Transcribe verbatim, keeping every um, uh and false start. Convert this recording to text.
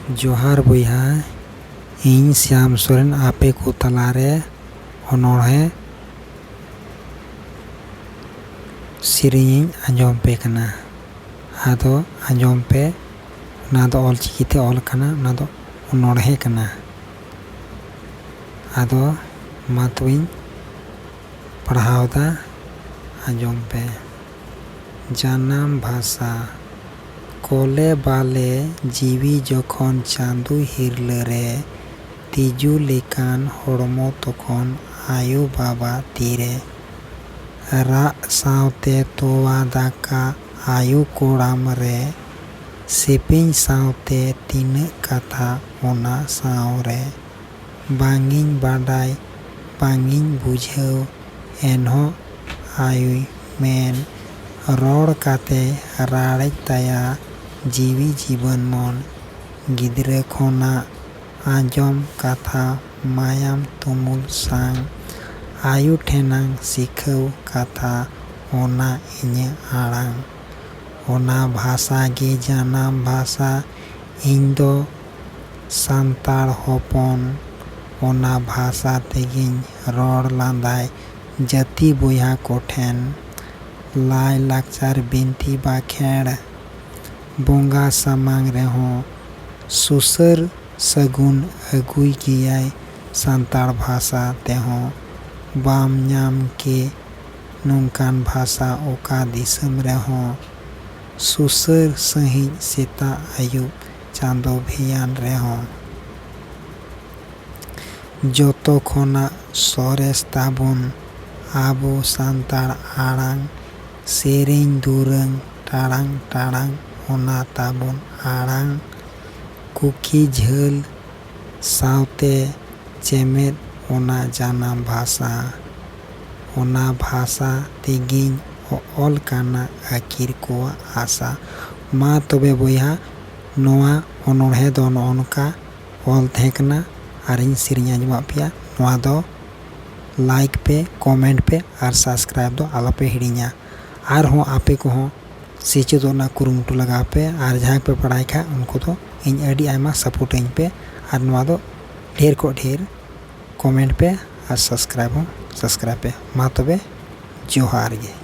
ᱡᱚᱦᱟᱨ ᱵᱚᱭᱦᱟ, ᱤᱧ ᱥᱭᱟᱢ ᱥᱚᱨᱮᱱ ᱟᱯᱮ ᱠᱚ ᱛᱟᱞᱟᱨᱮ ᱚᱱᱚᱬᱦᱮ ᱥᱮᱨᱮᱧᱤᱧ ᱟᱸᱡᱚᱢ ᱯᱮ ᱠᱟᱱᱟ᱾ ᱟᱫᱚ ᱟᱸᱡᱚᱢ ᱯᱮ, ᱚᱱᱟ ᱫᱚ ᱚᱞ ᱪᱤᱠᱤᱛᱮ ᱚᱞ ᱠᱟᱱᱟ, ᱚᱱᱟ ᱫᱚ ᱚᱱᱚᱬᱦᱮ ᱠᱟᱱᱟ᱾ ᱟᱫᱚ ᱢᱟ ᱛᱚᱵᱮᱧ ᱯᱟᱲᱦᱟᱣᱫᱟ, ᱟᱸᱡᱚᱢ ᱯᱮ᱾ ᱡᱟᱱᱟᱢ ᱵᱷᱟᱥᱟ᱾ ᱠᱚᱞᱮ ᱵᱟᱞᱮ ᱡᱤᱣᱤ ᱡᱚᱠᱷᱚᱱ ᱪᱟᱸᱫᱚ ᱦᱤᱨᱞᱟᱹ ᱨᱮ, ᱛᱤᱡᱩ ᱞᱮᱠᱟᱱ ᱦᱚᱲᱢᱚ ᱛᱚᱠᱷᱚᱱ ᱟᱭᱳ ᱵᱟᱵᱟ ᱛᱤᱨᱮ᱾ ᱨᱟᱜ ᱥᱟᱶᱛᱮ ᱛᱚᱣᱟ ᱫᱟᱠᱟ ᱟᱭᱳ ᱠᱚᱲᱟᱢ ᱨᱮ, ᱥᱮᱯᱮᱧ ᱥᱟᱶᱛᱮ ᱛᱤᱱᱟᱹᱜ ᱠᱟᱛᱷᱟ ᱚᱱᱟ ᱥᱟᱶ ᱨᱮ᱾ ᱵᱟᱝᱤᱧ ᱵᱟᱰᱟᱭ, ᱵᱟᱝᱤᱧ ᱵᱩᱡᱷᱟᱹᱣ, ᱮᱱᱦᱚᱸ ᱟᱭᱳᱭ ᱢᱮᱱ᱾ ᱨᱚᱲ ᱠᱟᱛᱮ ᱨᱟᱲᱮᱡ ᱛᱟᱭᱟ ᱡᱤᱣᱤ ᱡᱤᱵᱚᱱ ᱢᱚᱱ᱾ ᱜᱤᱫᱽᱨᱟᱹ ᱠᱷᱚᱱᱟᱜ ᱟᱸᱡᱚᱢ ᱠᱟᱛᱷᱟ ᱢᱟᱭᱟᱢ ᱛᱩᱢᱩᱞ ᱥᱟᱝ᱾ ᱟᱭᱳ ᱴᱷᱮᱱᱟᱝ ᱥᱤᱠᱷᱟᱹᱣ ᱠᱟᱛᱷᱟ ᱚᱱᱟ ᱤᱧᱟᱹᱜ ᱟᱲᱟᱝ᱾ ᱚᱱᱟ ᱵᱷᱟᱥᱟ ᱜᱮ ᱡᱟᱱᱟᱢ ᱵᱷᱟᱥᱟ᱾ ᱤᱧ ᱫᱚ ᱥᱟᱱᱛᱟᱲ ᱦᱚᱯᱚᱱ, ᱚᱱᱟ ᱵᱷᱟᱥᱟ ᱛᱮᱜᱮᱧ ᱨᱚᱲ ᱞᱟᱸᱫᱟᱭ ᱡᱟᱹᱛᱤ ᱵᱚᱭᱦᱟ ᱠᱚᱴᱷᱮᱱ᱾ ᱞᱟᱭ ᱞᱟᱠᱪᱟᱨ ᱵᱤᱱᱛᱤ ᱵᱟᱠᱷᱮᱲ, ᱵᱚᱸᱜᱟ ᱥᱟᱢᱟᱝ ᱨᱮᱦᱚᱸ ᱥᱩᱥᱟᱹᱨ ᱥᱟᱹᱜᱩᱱ ᱟᱹᱜᱩᱭ ᱜᱮᱭᱟᱭ᱾ ᱥᱟᱱᱛᱟᱲ ᱵᱷᱟᱥᱟ ᱛᱮᱦᱚᱸ ᱵᱟᱢ ᱧᱟᱢ ᱠᱮ ᱱᱚᱝᱠᱟᱱ ᱵᱷᱟᱥᱟ ᱚᱠᱟ ᱫᱤᱥᱚᱢ ᱨᱮᱦᱚᱸ᱾ ᱥᱩᱥᱟᱹᱨ ᱥᱟᱺᱦᱤᱡ ᱥᱮᱛᱟᱜ ᱟᱹᱭᱩᱵ ᱪᱟᱸᱫᱚ ᱵᱷᱮᱭᱟᱱ ᱨᱮᱦᱚᱸ᱾ ᱡᱚᱛᱚ ᱠᱷᱚᱱᱟᱜ ᱥᱚᱨᱮᱥ ᱛᱟᱵᱚᱱ ᱟᱵᱚ ᱥᱟᱱᱛᱟᱲ ᱟᱲᱟᱝ᱾ ᱥᱮᱨᱮᱧ ᱫᱩᱨᱟᱹᱝ ᱴᱟᱲᱟᱝ ᱴᱟᱲᱟᱝ ᱚᱱᱟ ᱛᱟᱵᱚᱱ ᱟᱲᱟᱝ᱾ ᱠᱩᱠᱤ ᱡᱷᱟᱹᱞ ᱥᱟᱶᱛᱮ ᱪᱮᱢᱮᱫ ᱚᱱᱟ ᱡᱟᱱᱟᱢ ᱵᱷᱟᱥᱟ᱾ ᱚᱱᱟ ᱵᱷᱟᱥᱟ ᱛᱮᱜᱮᱧ ᱚᱞ ᱠᱟᱱᱟ ᱟᱹᱠᱤᱨ ᱠᱚᱣᱟᱜ ᱟᱥᱟ᱾ ᱢᱟ ᱛᱚᱵᱮ ᱵᱚᱭᱦᱟ, ᱱᱚᱣᱟ ᱚᱱᱚᱬᱦᱮ ᱫᱚ ᱱᱚᱜᱼᱚ ᱱᱚᱝᱠᱟ ᱚᱞ ᱛᱟᱦᱮᱸ ᱠᱟᱱᱟ ᱟᱨᱤᱧ ᱥᱮᱨᱮᱧ ᱟᱸᱡᱚᱢᱟᱫ ᱯᱮᱭᱟ᱾ ᱱᱚᱣᱟ ᱫᱚ like ᱯᱮ, comment ᱯᱮ ᱟᱨ subscribe ᱫᱚ ᱟᱞᱚᱯᱮ ᱦᱤᱲᱤᱧᱟ᱾ ᱟᱨᱦᱚᱸ ᱟᱯᱮ ᱠᱚᱦᱚᱸ ᱥᱮᱪᱮᱫᱚᱜ ᱨᱮᱱᱟᱜ ᱠᱩᱨᱩᱢᱩᱴᱩ ᱞᱟᱜᱟᱣ ᱯᱮ᱾ ᱟᱨ ᱡᱟᱦᱟᱸᱭ ᱯᱮ ᱯᱟᱲᱦᱟᱣ ᱠᱷᱟᱡ, ᱩᱱᱠᱩ ᱫᱚ ᱤᱧ ᱟᱹᱰᱤ ᱟᱭᱢᱟ ᱥᱟᱯᱳᱨᱴ ᱟᱹᱧ ᱯᱮ᱾ ᱟᱨ ᱱᱚᱣᱟ ᱫᱚ ᱰᱷᱮᱨ ᱠᱷᱚᱱ ᱰᱷᱮᱨ ᱠᱚᱢᱮᱱᱴ ᱯᱮ ᱟᱨ ᱥᱟᱵᱥᱠᱨᱟᱭᱤᱵᱽ ᱦᱚᱸ ᱥᱟᱵᱥᱠᱨᱟᱭᱤᱵᱽ ᱯᱮ᱾ ᱢᱟ ᱛᱚᱵᱮ, ᱡᱚᱦᱟᱨ ᱜᱮ᱾